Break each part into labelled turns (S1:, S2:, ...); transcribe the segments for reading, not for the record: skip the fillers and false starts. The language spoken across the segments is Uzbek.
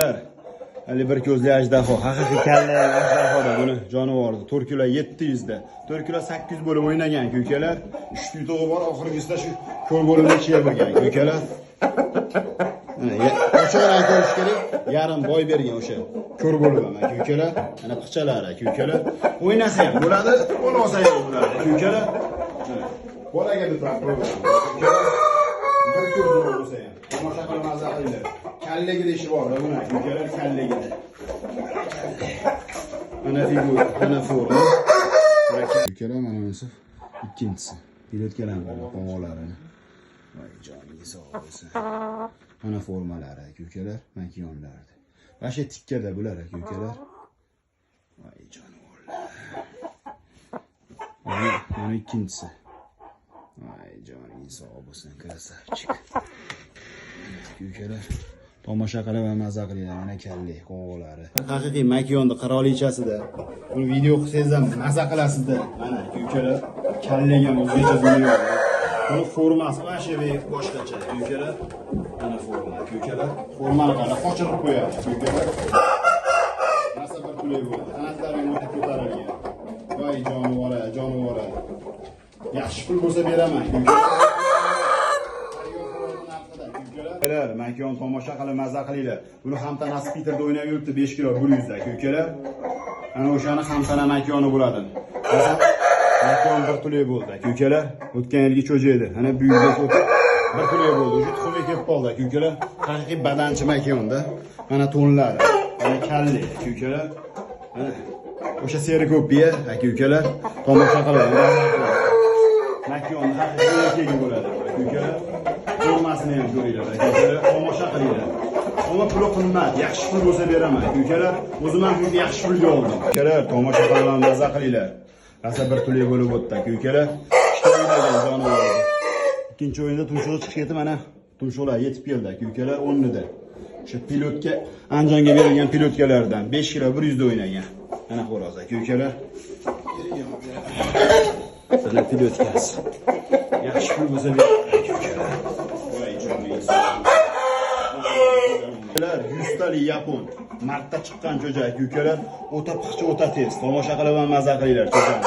S1: Hali bir ko'zli ajdaho, haqiqiy kalla ajdahoda buni jonivorni 4 kilo 700 da, 4 kilo 800 bo'lib o'ynagan ukalar. 3 yutug'i bor, oxirgisida shu ko'r bo'limda ichiga bo'lgan ukalar. Ochiqroq ko'rish kerak, yarim boy bergan o'sha ko'r bo'lib mana ukalar, mana piqchalari ukalar. O'ynasa ham bo'ladi, o'ynasa ham bo'ladi ukalar. Bolaga bitta qo'yib. Bir ko'z bo'lsa ham tomosha qilib mazza qilinglar. Kalligida ishi bor, buni ukalar kalligida. Mana figura, mana forma. Ukalar mana bunisi ikkinchisi. Pilotkalarni qovoqlarini. Voy joningiz sog' bo'lsin. Mana formalari ukalar, makiyonlardi. Vashe tikkada bular ukalar. Voy jonivorlar. Mana ikkinchisi. Voy joningiz sog' bo'lsin, krasavchik. Ukalar tomosha qilib va maza qilinglar, mana kalli qovoqlari. Haqiqiy makiyonni qirolichasida. Buni video qilsangiz ham maza qilasizda. Mana ukalar kallaga ham o'zgacha dunyo. Buni formasi vashe boshqacha ukalar. Mana forma ukalar. Formani qara qochirib qo'yadi ukalar. Masa bir pulay bo'ldi. Qanotlari ham o'ta ko'tarilgan. Voy jonivor, jonivor. Yaxshi pul bo'lsa beraman. Ukalar, makiyon tomosha qilib maza qilinglar. Buni hamtanasi Peterda o'ynab yuribdi 5 kilo 100 da ukalar. Ana o'shani hamtana makiyoni bo'ladi. Makiyon bir tulay bo'ldi ukalar. O'tgan yilgi cho'ja edi. Ana bu yilga o'tib bir tulay bo'ldi. O'sha tuxumga kelib qoldi ukalar. Haqiqiy badanchi makiyonda. Mana to'nlari, mana kalli ukalar. Mana o'sha seri ko'piya aka ukalar tomosha qilib. Makiyon haqiqiy erkagi bo'ladi ukalar. Formasini ham ko'ringlar ukalar, tomosha qilinglar. Ammo puli qimmat, yaxshi pul bo'lsa beraman ukalar. O'zim ham buni yaxshi pulga oldim. Ukalar, tomosha qilib maza qilinglar. Rosa bir tulay bo'lib o'tdi ukalar. Ikkita o'ynagan jonivor. Ikkinchi o'yinda tumshug'i chiqib ketdi, mana tumshuqlar yetib keldi ukalar o'rnida. O'sha pilotka Andijonga berilgan pilotkalardan 5 kilo 100 da o'ynagan. Mana xo'roz ukalar. Mana pilotkasi. Yaxshi pul bo'lsa beraman ukalar. Voy joningiz. Ukalar 100 tali yapon. Martda chiqqan jo'ja ukalar, o'ta piqchi, o'ta tez. Tomosha qilib ham maza qilinglar jo'jani.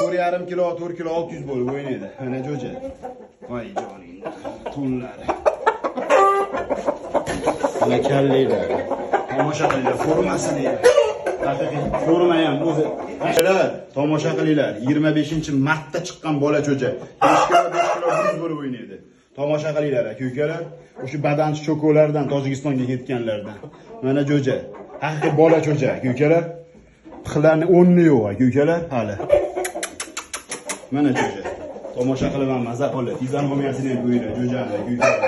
S1: 4,5 kilo, 4 kilo 600 bo'lib o'ynaydi. Mana jo'ja. Voy joning. To'nlari. Mana kallalar. Tomosha qilinglar formasini. Haqiqiy forma ham o'zi. Ukalar, tomosha qilinglar. 25-martda chiqqan bola cho'ja. 5 kilo, 5 kilo 100 bo'lib o'ynaydi. Tomosha qilinglar aka ukalar. O'sha badanchi cho'kolardan Tojikistonga ketganlardan. Mana jo'ja. Haqiqiy bola cho'ja aka ukalar. Pixlarning o'rni yo'q aka ukalar hali. Mana jo'ja. Tomosha qilib ham maza qilinglar. Fizionomiyasini ham ko'ringlar jo'jani aka ukalar.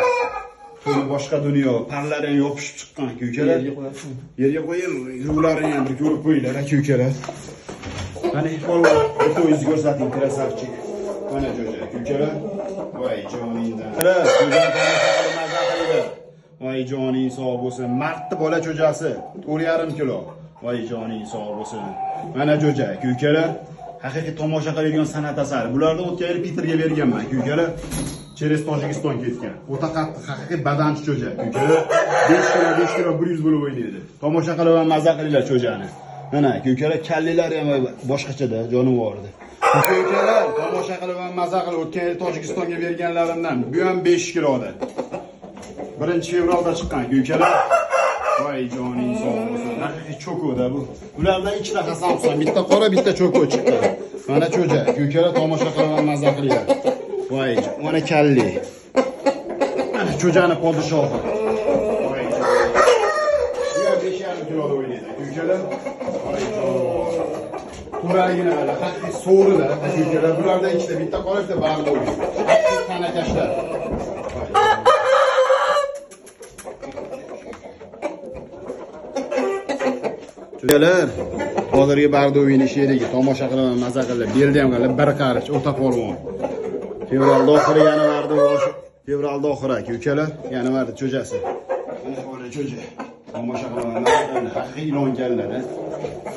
S1: To'ni boshqa dunyo, parlari ham yopishib chiqqan aka ukalar. Yerga qo'yaymi? Yurlarini ham bir ko'rib qo'yinglar aka ukalar. Mana polvon, bitta o'zingizni ko'rsating, krasavchik. Mana jo'ja aka ukalar. Voy joningdan. Jo'jani tomosha qilib maza qilinglar. Voy joning sog' bo'lsin. Martni bola cho'jasi 4,5 kilo. Voy joning sog' bo'lsin. Mana jo'ja aka ukalar. Haqiqiy tomosha qiladigan san'at asari. Bularni o'tgan yil Peterga berganman aka ukalar. Через Tojikiston ketgan. O'ta qattiq haqiqiy badanchi cho'ja aka ukalar. 5 kilo, 5 kilo 100 bo'lib o'ynaydi. Tomosha qilib ham maza qilinglar cho'jani. Mana aka ukalar kallilari ham boshqachada jonivordi. Aka ukalar tomosha qilib ham maza qilib o'tgan yil Tojikistonga berganlarimdan bu ham 5 kiloda. 1-fevralda chiqqan aka ukalar. Voy joning sog' bo'lsin. Haqiqiy cho'ko'da bu. Ulardan ikkita Hasan, bitta qora, bitta cho'ko chiqqan. Mana cho'ja aka ukalar tomosha qilib ham maza qilinglar. Voy, mana kalli. Mana cho'jani podshohi. Voy. Bu ham 5,5 kiloda o'ynaydi aka ukalar. Voy jonivor. Turaligini qara, haqiqiy so'rilar aka ukalar. Bulardan ikkita, bitta qora, bitta bag'da o'ynaydi. Haqiqiy tanakashlar. Cho'jalar hozirgi Bardoviyni sherigi tomosha qilib maza qilib, belda ham qilib, bir qarich o'ta polvon. Fevralda oxiri, yanvarda boshi, fevralda oxiri aka ukalar, yanvarda cho'jasi. Mana bola cho'ja. Tomosha qilib maza qilib, haqiqiy ilon kallar.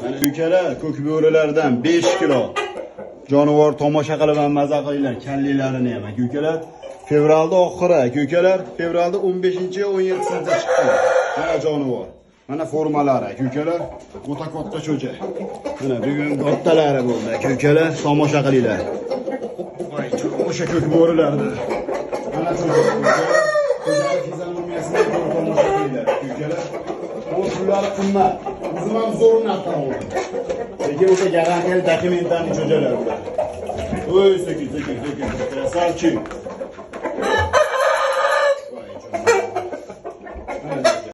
S1: Mana ukalar ko'k bo'rilardan 5 kilo jonivor tomosha qilib maza qilinglar, kallilarini ham aka ukalar. Fevralda oxiri aka ukalar, fevralda 15-17-chiqdi. Mana jonivor. Mana formalari, aka-ukalar, o'ta katta cho'ja. Mana bugun kattalari bo'ldi, aka-ukalar, tomosha qilinglar. Voy, o'sha ko'k bo'rilarni. Mana cho'ja. Cho'jani fizionomiyasini ko'rib tomosha qilinglar, aka-ukalar. Bu pullari qimmat. O'zim ham zo'r narxdan oldim. Lekin o'sha garantiyali dokumentlarni cho'jalar bular. Oy, sekin, sekin, sekin. Красавчик.